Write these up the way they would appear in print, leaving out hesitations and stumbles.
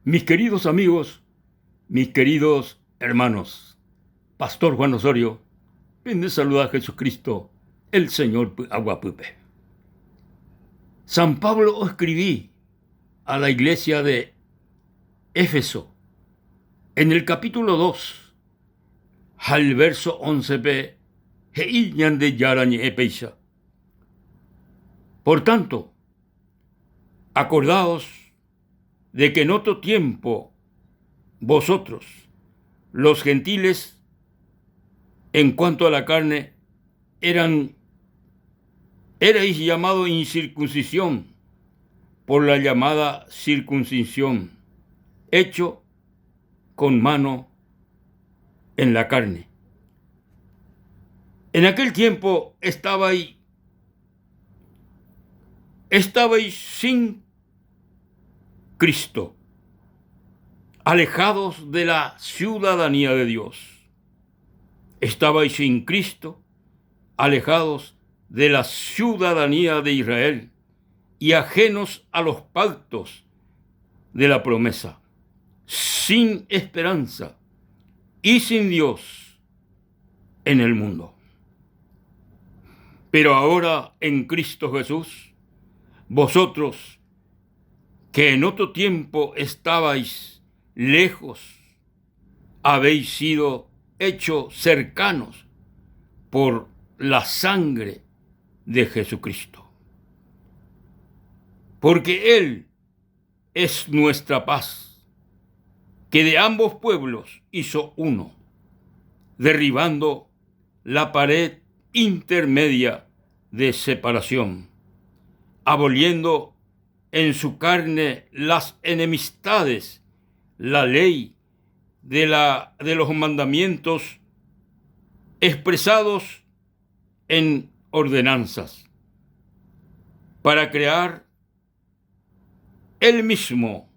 Mis queridos amigos, mis queridos hermanos, Pastor Juan Osorio, pende saluda Jesucristo, el Señor py'aguapýpe. San Pablo oescribí a la iglesia de Éfeso en el capítulo 2 ha el verso 11-pe he'i Ñandejára ñe'ẽ péicha, Por tanto, acordaos de que en otro tiempo vosotros, los gentiles, en cuanto a la carne, eran erais llamado incircuncisión por la llamada circuncisión, hecho con mano en la carne. En aquel tiempo estabais, estabais sin Cristo, alejados de la ciudadanía de Dios. Estabais sin Cristo, alejados de la ciudadanía de Israel y ajenos a los pactos de la promesa, sin esperanza y sin Dios en el mundo. Pero ahora en Cristo Jesús, vosotros que en otro tiempo estabais lejos, habéis sido hechos cercanos por la sangre de Jesucristo. Porque Él es nuestra paz, que de ambos pueblos hizo uno, derribando la pared intermedia de separación, aboliendo en su carne las enemistades, la ley de, la, de los mandamientos expresados en ordenanzas, para crear él mismo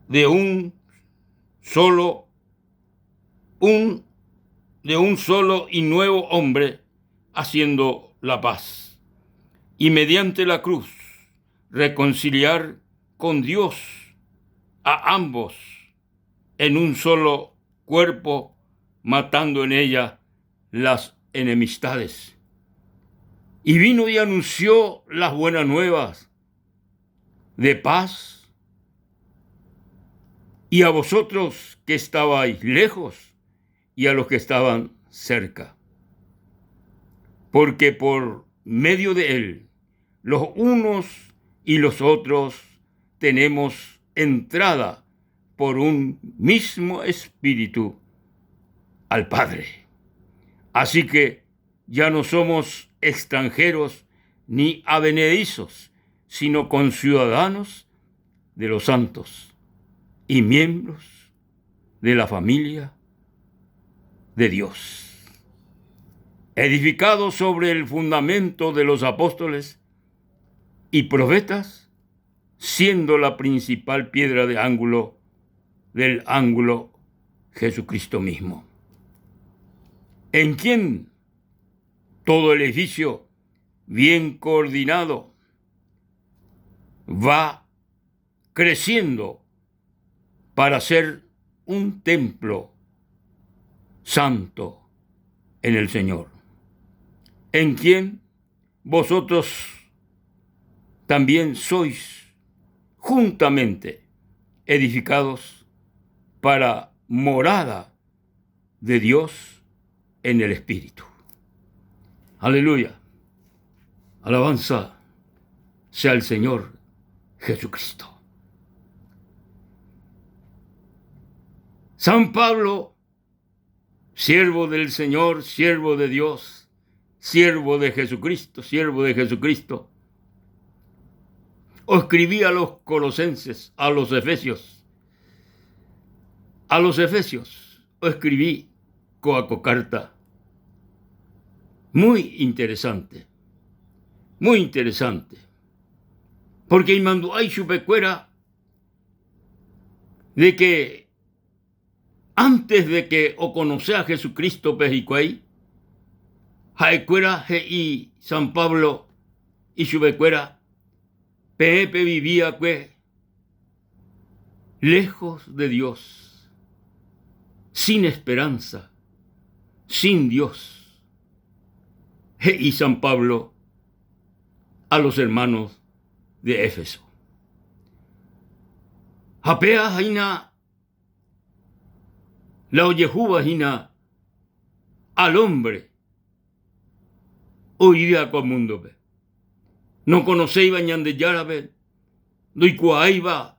de un solo un de un solo y nuevo hombre haciendo la paz y mediante la cruz reconciliar con Dios a ambos en un solo cuerpo, matando en ella las enemistades. Y vino y anunció las buenas nuevas de paz. Y a vosotros que estabais lejos y a los que estaban cerca. Porque por medio de él, los unos y los otros tenemos entrada por un mismo espíritu al Padre. Así que ya no somos extranjeros ni avenedizos, sino conciudadanos de los santos y miembros de la familia de Dios. Edificados sobre el fundamento de los apóstoles y profetas, siendo la principal piedra de ángulo del ángulo Jesucristo mismo, en quien todo el edificio bien coordinado va creciendo para ser un templo santo en el Señor, en quien vosotros también sois juntamente edificados para morada de Dios en el Espíritu. Aleluya. Alabanza sea el Señor Jesucristo. San Pablo, siervo del Señor, siervo de Dios, siervo de Jesucristo, siervo de Jesucristo, o escribí a los colosenses, a los efesios, a los efesios, o escribí coacocarta. Muy interesante, muy interesante, porque imandu'ái chupekuéra de que antes de que oconoce a Jesucristo-pe hikuái, ha'ekuéra he'i San Pablo ichupekuéra, Peẽ pevivi'akue. Lejos de Dios, sin esperanza, sin Dios, he'i San Pablo a los hermanos de Éfeso. Ha péa hína la ojehúva hína al hombre oĩva ko múndope. Nokonoséiva Ñandejárape, ndoikuaáiva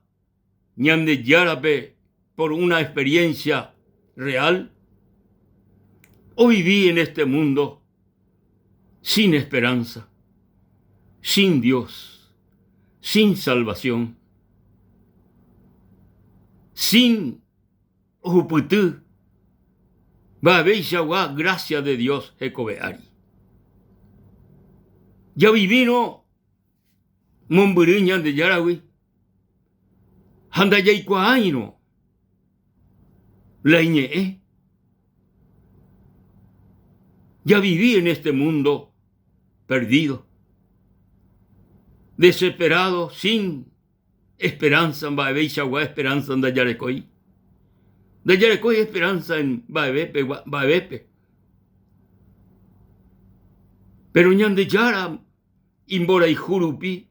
Ñandejárape por una experiencia real, ovivi en este mundo sin esperanza, sin Dios, sin salvación, sin ohupyty mba'eveichagua gracia de Dios hekove ári. Javivírõ mombyry Ñandejáragui ha ndajaikuaáirõ la iñe'ẽ, javivi en este mundo perdido, desesperado, sin esperanza, mba'eveichagua esperanza ndajarekói. Ndajarekói esperanza en mba'evépe, mba'evépe. Pero Ñandejára imborayhu rupi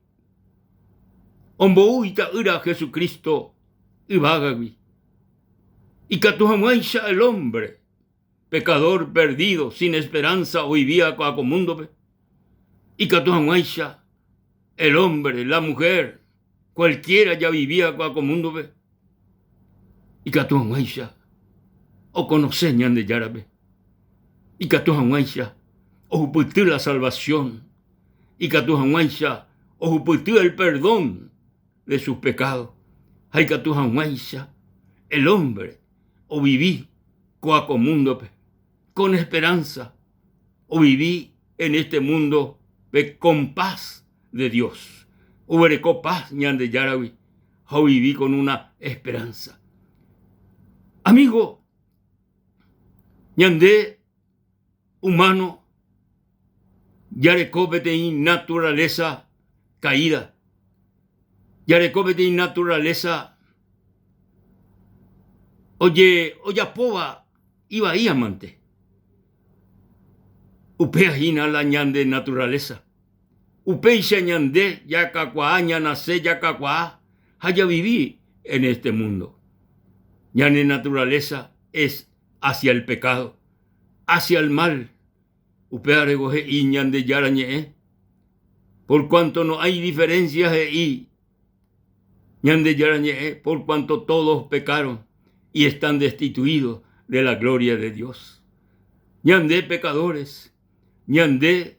ombou Ita'ýra Jesucristo yvágagui, ikatu hag̃uáicha el hombre, pecador perdido, sin esperanza oivía ko'ã ko múndope, ikatu hag̃uáicha el hombre, la mujer, cualquiera javivía ko'ã ko múndope, ikatu hag̃uáicha okonose Ñandejárape, ikatu hag̃uáicha ohupyty la salvación, ikatu hag̃uáicha ohupyty el perdón de sus pecados ha ikatu hag̃uáicha el hombre ovivi ko'ã ko múndope con esperanza, ovivi en este mundo pe con paz de Dios, oguereko paz Ñandejáragui ha ovivi con una esperanza. Amigo, ñande humano jareko peteĩ naturaleza caída, jareko peteĩ naturaleza oje ojapóva ivaíva mante. Upéva hína la ñande naturaleza. Upéicha ñande jakakuaa, ñanase jakakuaa ha javivi en este mundo. Ñane naturaleza es hacia el pecado, hacia el mal. Upévarego he'i Ñandejára Ñe'ẽ, por cuanto no hay diferencia he'i Ñandejára Ñe'ẽ, por cuanto todos pecaron y están destituidos de la gloria de Dios. Ñande pecadores, ñande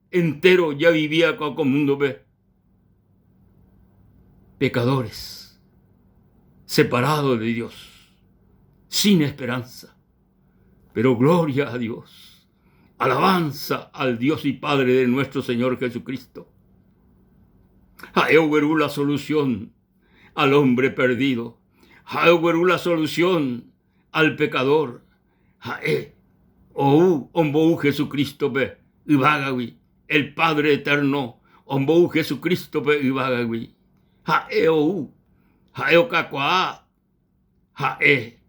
entero javivía ko múndope, pecadores, separados de Dios, sin esperanza. Pero gloria a Dios, alabanza al Dios y Padre de nuestro Señor Jesucristo. Ha'e ogueru la solución al hombre perdido. Ha'e ogueru la solución al pecador. Ha'e ou ombou Jesucristo-pe yvágagui, el Padre Eterno ombou Jesucristo-pe yvágagui. Ha'e ou, ha'e okakuaa, ha'e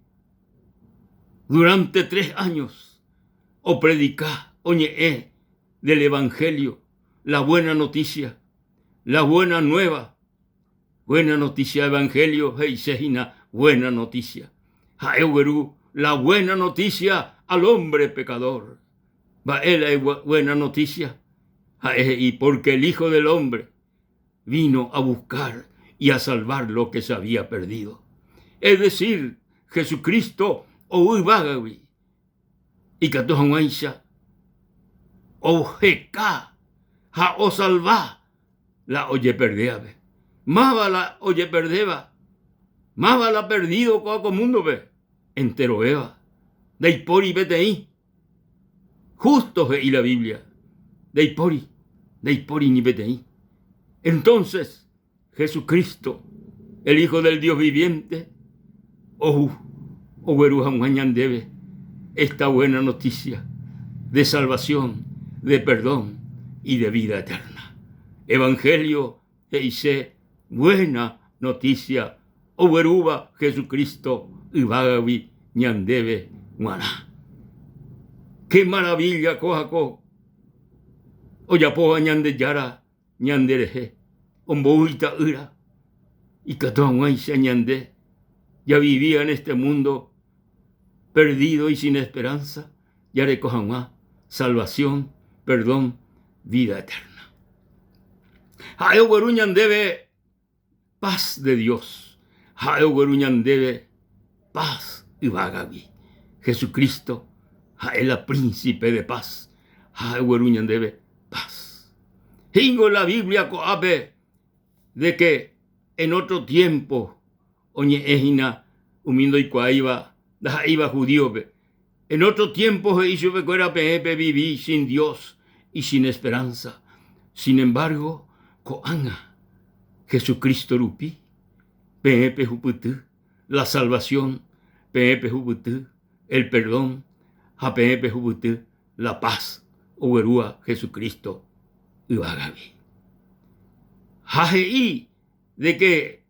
durante tres años opredika, oñe'ẽ del Evangelio, la buena noticia, la buena nueva. Buena noticia Evangelio he'ise hína buena noticia. Ha'e ogueru la buena noticia al hombre pecador. Mba'e la buena noticia? Ha'e he'i, porque el Hijo del Hombre vino a buscar y a salvar lo que se había perdido. Es decir, Jesucristo ou yvágagui ikatu hag̃uáicha oheka ha osalva la ojeperdévape. Máva la ojeperdéva? Máva la perdido ko'ã ko múndope? Enterovéva. Ndaipóri peteĩ. Justo he'i la Biblia. Ndaipóri, ndaipóri ni peteĩ. Entonces, Jesucristo, el Hijo del Dios viviente, ou ogueru hag̃ua ñandéve esta buena noticia de salvación, de perdón y de vida eterna. Evangelio he'ise buena noticia. oguerúva Jesucristo yvágagui ñandéve g̃uarã. Qué maravilla kóva ko ojapóva Ñandejára ñanderehe, ombou Ita'ýra ikatu hag̃uáicha ñande javivía en este mundo perdido y sin esperanza jareko hag̃ua salvación, perdón, vida eterna. Ha'e ogueru ñandéve paz de Dios, ha'e ogueru ñandéve paz yvágagui. Jesucristo ha'e la príncipe de paz, ha'e ogueru ñandéve paz. He'íngo la Biblia ko'ápe de que en otro tiempo oñe'ẽ hína umi ndoikuaáiva ndaha'éiva judíope. En otro tiempo he'i chupekuéra peẽ pevivi sin Dios y sin esperanza. Sin embargo, ko'ág̃a Jesucristo rupi peẽ pehupyty la salvación, peẽ pehupyty el perdón ha peẽ pehupyty la paz oguerúva Jesucristo yvágagui. Ha he'i de que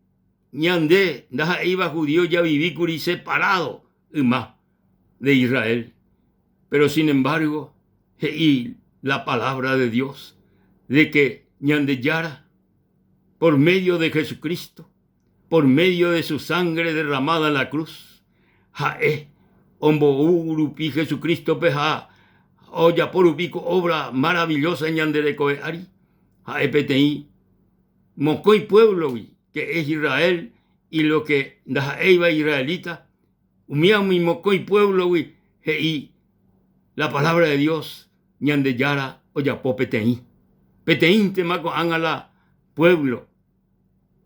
Ñande ndaha'éiva judío javivíkuri separado yma de Israel, pero sin embargo he'i la palabra de Dios de que Ñandejára por medio de Jesucristo, por medio de su sangre derramada en la cruz, ha'e ombou rupi Jesucristo-pe ha ojapo rupi ko obra maravillosa ñande rekove ári, ha'e peteĩ mokõi puévlogui, que es Israel y lo que ndaha'éiva israelita, umíva umi mokõi puévlogui he'i la palabra de Dios Ñandejára ojapo peteĩ. Peteĩntema ko'ág̃a la puévlo,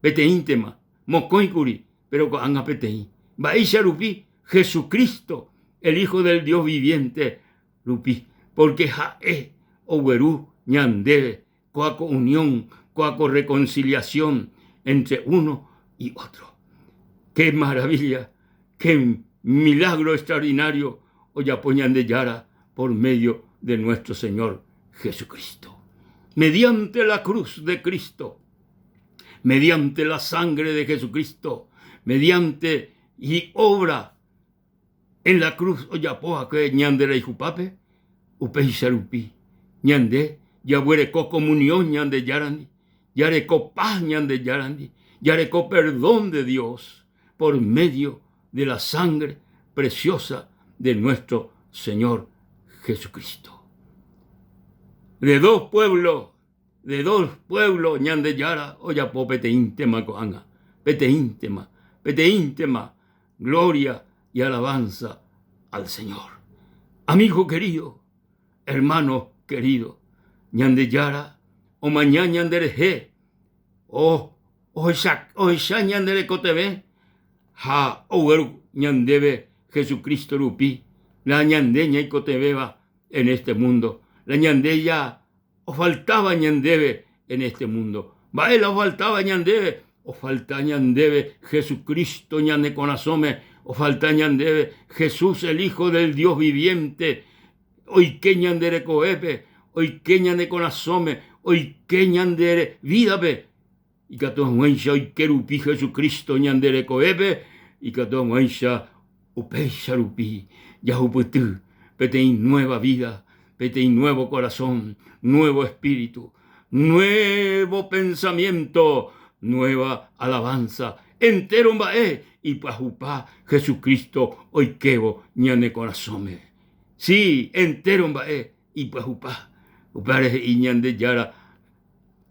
peteĩntema, mokõi kuri, péro ko'ág̃a peteĩ. Mba'éicha rupi Jesucristo, el Hijo del Dios viviente rupi, pórke ha'e ogueru ñandéve Kóa ko unión, kóa ko reconciliación entre uno y otro. Qué maravilla, qué milagro extraordinario ojapo Ñandejára por medio de nuestro Señor Jesucristo. Mediante la cruz de Cristo, mediante la sangre de Jesucristo, mediante y obra En la cruz ojapo va'ekue ñande rayhupápe, upéicha rupi ñande jaguereko comunión Ñandejárandi, jareko paz Ñandejárandi, jareko perdón de Dios por medio de la sangre preciosa de nuestro Señor Jesucristo. De dos pueblos, de dos pueblos Ñandejára ojapo peteĩntema ko'ág̃a, peteĩntema, peteĩntema Gloria y alabanza al Señor. Amigo querido, hermano querido, Ñandejára omaña ñanderehe, ohecha, ohecha ñande rekotevẽ ha ogueru ñandéve Jesucristo rupi la ñande ñaikotevẽva en este mundo, la ñande ya Ofaltáva ñandéve en este mundo. Mba'e la ofaltáva ñandéve? Ofalta ñandéve Jesucristo ñane korasõme, ofalta ñandéve Jesús el Hijo del Dios viviente, oike ñande rekovépe, oike ñane korasõme, oike ñande vídape. Ikatu hag̃uáicha oike rupi Jesucristo ñande rekovépe, ikatu hag̃uáicha upéicha rupi jahupyty peteĩ nueva vida, peteĩ nuevo corazón, nuevo espíritu, nuevo pensamiento, nueva alabanza, entero mba'e ipyahupa Jesucristo oikévo ñane korasõme. Sí, entero mba'e ipyahupa. Upévare he'i Ñandejára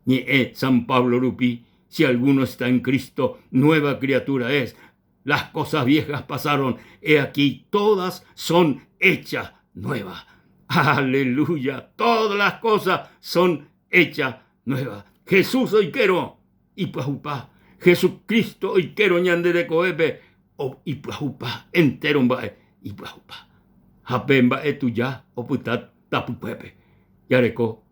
Ñe'ẽ San Pablo rupi, Si alguno está en Cristo, nueva criatura es. Las cosas viejas pasaron, he aquí todas son hechas nuevas. Aleluya, todas las cosas son hechas nuevas. Jesús oikérõ ipyahupa, Jesucristo oikérõ ñande rekovépe ipyahupa, entero mba'e ipyahupa. Ha pe mba'e tuja opyta tapykuépe. Jareko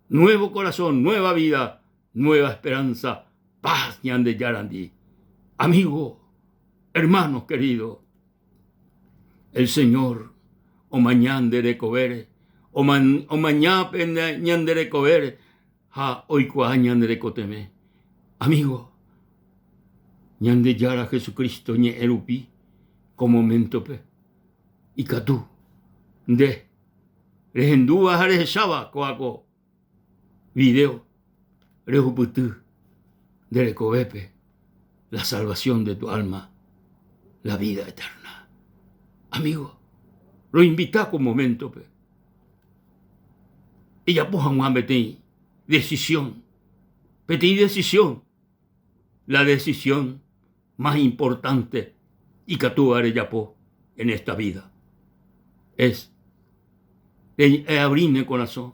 Nuevo corazón, nueva vida, nueva esperanza, paz Ñandejárandi. Amigo, hermano querido, el Señor omaña nde rekovére, omaña pe ñande rekovére ha oikuaa ñande rekotevẽ. Amigo, Ñandejára Jesucristo ñe'ẽ rupi ko moméntope ikatu nde rehendúva ha rehecháva kóa ko video rehupyty nde rekovépe la salvación de tu alma, la vida eterna. Amigo, roinvita ko moméntope ejapo hag̃ua peteĩ decisión, peteĩ decisión, la decisión más importante ikatúva rejapo en esta vida es eabri ne korasõ,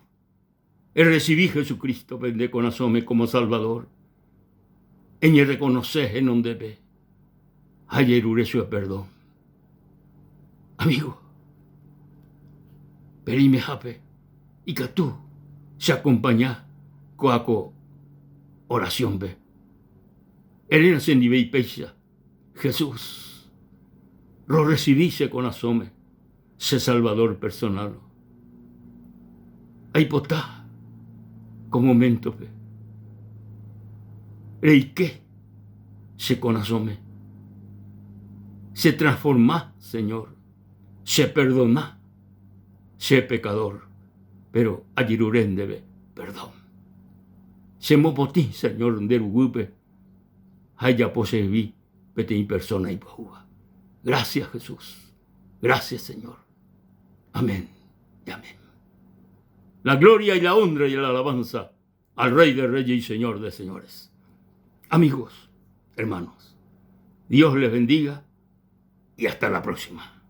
errecibi Jesucristo-pe nde korasõme como Salvador, eñerreconoce henondépe ha ejerure chupe perdón. Amigo, pe reimehápe ikatu che acompaña ko'a ko oración-pe. Eréna chendive ipéicha, Jesús, rorrecibi che korasõme che Salvador personal. Aipota ko momento-pe reike che korasõme, che transforma, Señor, che perdona che pecador, pero ajerure ndéve perdón. Che mopotĩ, Señor, nde ruguýpe ha ejapo chehegui peteĩ persona ipyahúva. Gracias, Jesús. Gracias, Señor. Amén y amén. La gloria y la honra y la alabanza al Rey de Reyes y Señor de Señores. Amigos, hermanos, Dios les bendiga y hasta la próxima.